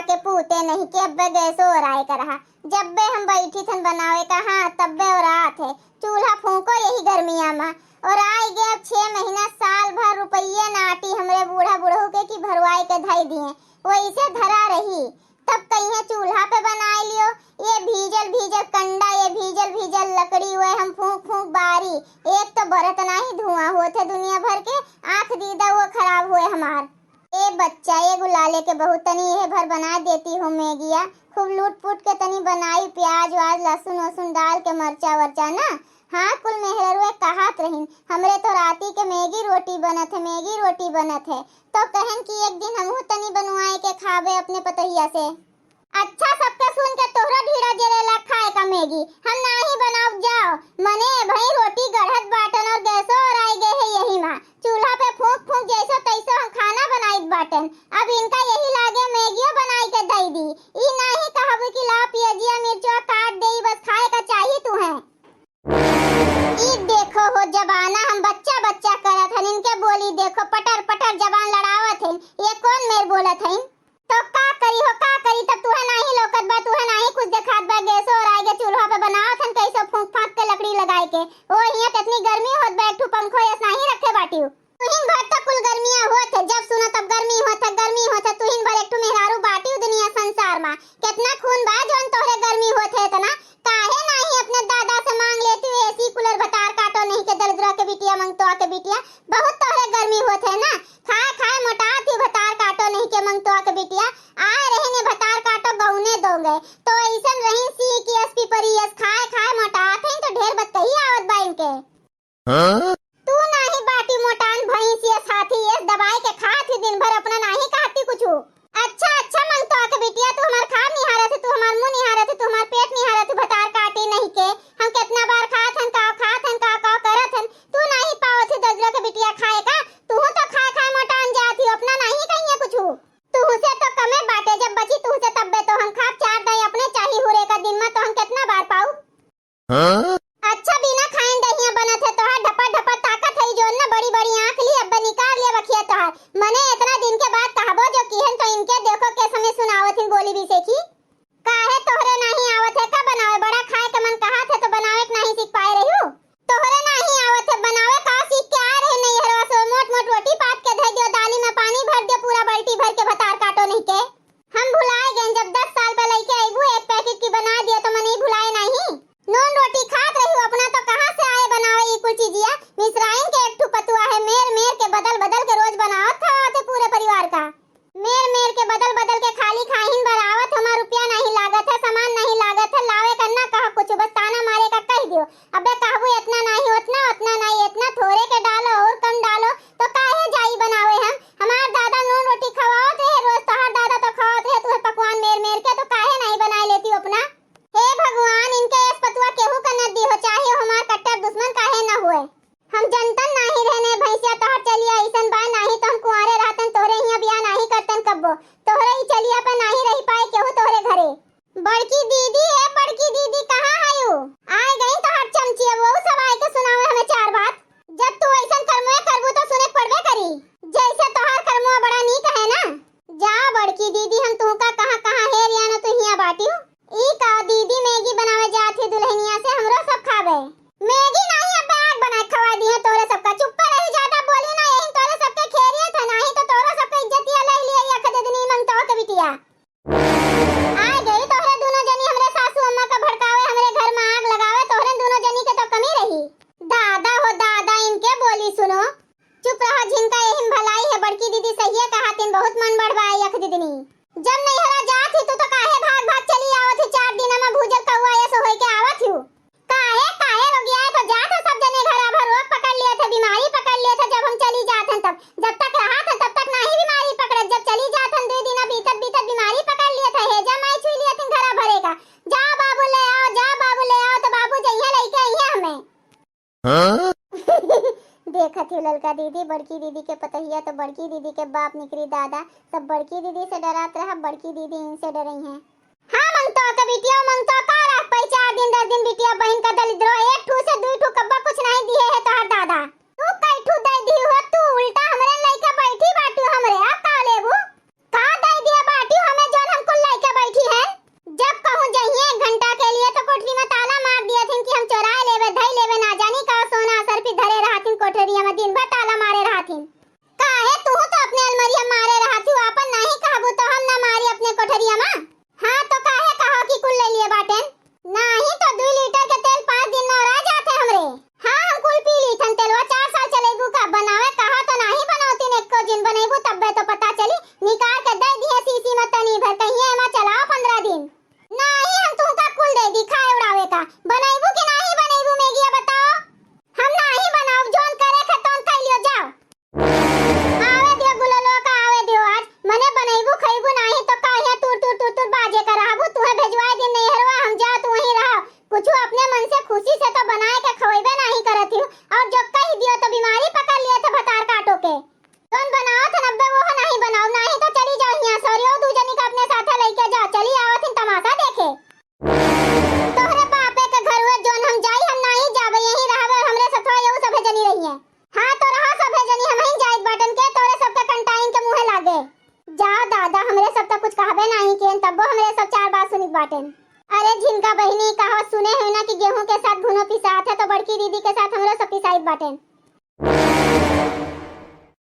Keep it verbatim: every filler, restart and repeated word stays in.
के पूते नहीं कि अब्बे गैसो ओराए का रहा। जब्बे हम बैठी थन बनावे का, हाँ, तब्बे ओरात है। चूल्हा फूंको यही गर्मिया मा। ओराई गे अब छह महीना, साल भर रुपये ना आटी हमरे बूढ़ा बुढ़ऊ के कि भरवाए के धई दिए, वैसे धरा रही। तब कहिए चूल्हा पे बनाए लियो, ये भीजल भीजल कंडा, ये भीजल भीजल लकड़ी, वह हम फूंक फूंक बारी। एक तो बरत नाही धुआं होत है दुनिया भर के, आंख दीदा वो खराब हुए हमार। ए बच्चा, ए गुलाले के बहू, तनी एह भर बना देती हो मैगिया। खूब लूट पुट के तनी बनाई, प्याज व्याज, लहसुन वहसुन डाल के, मरचा वरचा ना। हाँ, कुल मेहररुए कहत रहिन, "हमरे तो राती के मैगी रोटी बनत है, मैगी रोटी बनत है।" तो कहन कि एक दिन हमहू तनी बनवाए के खाबे अपने पतोहिया से। अच्छा, सबके सुन के तोहरो ढीड़ा जरेला खाए का मैगी। हम नाही बनाउब, जाओ। मने भई रोटी गढ़त बाटन और गैसो ओराई गए है यही मा। चूल्हा पे फूंक फूंक जैसो तैसो हम खाना बनाइत बाटन। अब इनका यही लागे मैगियो बनाई के दई दी। ई नाही कहबू कि ला पियजिया मिर्चवा काट देई, बस खाए का चाही तुहें। ई देखो हो जबाना, हम बच्चा बच्चा करत हन, इनके बोली देखो, पटर पटर जबान लड़ावत हन। ये कौन मेर बोलत हन? तो का करी हो, का करी? तब तुहे नाही लौकत बा, तुहे नाही कुछ देखात बा। गैसो ओराई गे, चूल्हा पे बनावत हन, कैसो फूंक फांक के लकड़ी लगाए के। ओ हियां कितनी गर्मी होत बा, एक ठो पंखो यस नाही रखे बाटियो। तुहिन भर तो कुल गर्मियां होत है, जब सुनो तब गर्मी होत है, गर्मी होत है। तुहिन भर एक ठो मेहरारू बाटियो दुनिया संसार मा। कितना खून बा जौन तोहरे गर्मी होत है इतना। काहे नाही अपने दादा से मांग लेती हो एसी कूलर? भतार काटो नहीं के दरिद्रा के बिटिया, मंगतवा के बिटिया, बहुत तोहरे गर्मी होत है ना। खाए खाए मोटात ही भतार काटो नहीं के मंगतवा के बिटिया। आए रहे ने भतार काटो गौने दोंगे। तो ऐसन रही सी की एसपी परी यस, खाए खाए मोटात है तो ढेर बतकही आवत बा इनके। हाँ? तू नाही बाटी मोटान भैंस यस, हाथी यस, दबाए के खात ही दिन भर, अपना नाही कहती कुछु। अच्छा, अच्छा, मंगतवा के बिटिया, तू हमार खाब निहारत है, तू हमार मुंह निहारत है, तू हमार पेट निहारत है, भतार काटी नहीं के। हम कितना बार खात हन, काव खात हन, काव काव करत हन, तू नाही पावत है दरिद्रा के बिटिया खाए का। तू तो खाए खाए मोटान जात ही, अपना नाही कहिए कुछु। तू से तो कमे बाटे, जब बची तू से तब्बे तो हम खाब चार दाई अपने चाही हुरे का दिन मा, तो हम कितना बार पाऊ। हाँ? अच्छा, बिना खाइन दहिया बनत है तोहार, ढपा ढपा ताकत है जोन ना, बड़ी बड़ी आँख ली, अब निकाल लिया बखिया तोहार। मने इतना दिन के बाद कहबो जो किहन तो इनके देखो के समय सुनावत हिन बोली भी सेखी। काहे तोहरे नाही आवत है का बनावे? बड़ा खाए के मन कहत है तो बनावे के नाही सीख पाए रहियो। तोहरे नाही आवत है बनावे का सीख के आए रहे नैहरवा से, मोट मोट रोटी पात के धर दियो, दाली में पानी भर दियो, पूरा बाल्टी भर के भतार काटो नहीं के। हम भुलाए गए, जब दस साल पे लइके अइबू, एक पैकेट की बना दिया तो मने भुलाए नाही। नून रोटी खात रही अपना, तो कहाँ से आए बनावे ई कुल चीजिया? मिसराइन के एक ठू पतुआ है, मेर मेर के बदल बदल के रोज बनावत खवावत है पूरे परिवार का। मेर मेर के बदल बदल के खाली खाहिन भर आवत, हमार रुपया नाही लागत है, सामान नाही लागत है, लावे का ना कहा कुछ, बस ताना मारे का कह दियो। अबे कहबू इतना नाही उतना, उतना नाही इतना, थोरे के डालो और कम डालो, तो काहे जाई बनावे हम? हमार दादा नून रोटी खवावत रहे रोज, तोहार दादा तो खवावत रहे तुहे पकवान मेर मेर के, तो काहे नाही बनाए लेती अपना? हे भगवान, इनके यस पतुआ केहू का न दी हो, चाहे हमार कट्टर दुश्मन काहे न हुए। हम जनतन नाही रहने भैंसिया तोहर चलिया ऐसन बा, नाही तो हम कुंवारे रहतन, तोहरे हियां बियाह नाही करतन कब्बो, तोहरे ही चलिया पे नाही रही पाए केहू तोहरे घरे। बड़की दीदी, ए बड़की दीदी, कहाँ हयू? आए गई तोहर चमची, अब वो सब आए के सुनावे हमें चार बात। जब तू ऐसन कर्मवे करबू तो सुने के पड़बे करी। जैसे तोहार कर्मवा बड़ा नीक है ना। जा बड़की दीदी, हम तुहका कहाँ कहाँ हेर आना, तू हियां बाटियो। ई का दीदी मैगी बनावे जात ही दुल्हनिया से, हमरो सब खावे। मैगी नाही, अब आग बना के खवा दी है तोरे सबका। चुप्पा रही, ज्यादा बोली ना, यही तोरे सबके खेरियत है, नाही तो तोरो सबके इज्जतिया ले लिए या खदे दिन मंगतवा के बिटिया। आ गई तोहरे दोनों जनी हमरे सासू अम्मा का भड़कावे, हमरे घर में आग लगावे, तोहरे दोनों जनी के तो कमी रही। दादा हो दादा, इनके बोली सुनो। चुप रहा, झिनका यही में भलाई है, बड़की दीदी सहिए कहातिन, बहुत मन बढ़वाए यख दीदनी। जब नैहरा जात ही तू तो काहे भाग भाग चली आवत ही, चार दिन में भूजल कौआ ऐसे होई के आवत ही। काहे, काहे रोगिया है तो जात है सब जने घरा भर, रोग पकड़ लिया था, बीमारी पकड़ लिया था, जब हम चली जात हैं तब। जब तक रहा था तब तक नाही बीमारी पकड़त, जब चली जात हन दुई दिना बीतत बीतत बीमारी पकड़ लिया था, हेजा माई छुई लिया थी घरा भरे का। जा बाबू ले आओ, जा बाबू ले आओ, तो बाबू जइहे लइके अइहे हमें। हाँ? देखत ही ललका दीदी, बड़की दीदी के पतहिया तो बड़की दीदी के बाप निकरी दादा, सब बड़की दीदी से डरात रहा, बड़की दीदी इनसे डरई हैं। हाँ मंगतो के बिटिया, मंगतो का रह पाई चार दिन दस दिन बिटिया बहिन का दलिद्रो, एक ठू से दुई ठू कब्बा कुछ नाही दिए है तोहर दादा। तू कई ठू दे दी हो तू, उल्टा हमरे लइका बैठी बाटू हमरे, अब का लेबू? का दे दिया बाटू हमें जौन हम कुल केन तब्बो हमरे सब चार बात सुनित बाटेन। अरे झिनका बहिनी, कहावत सुने है ना कि गेहूं के साथ घुनो पिसात है, तो बड़की दीदी के साथ हमरो सब पिसाइत बाटेन।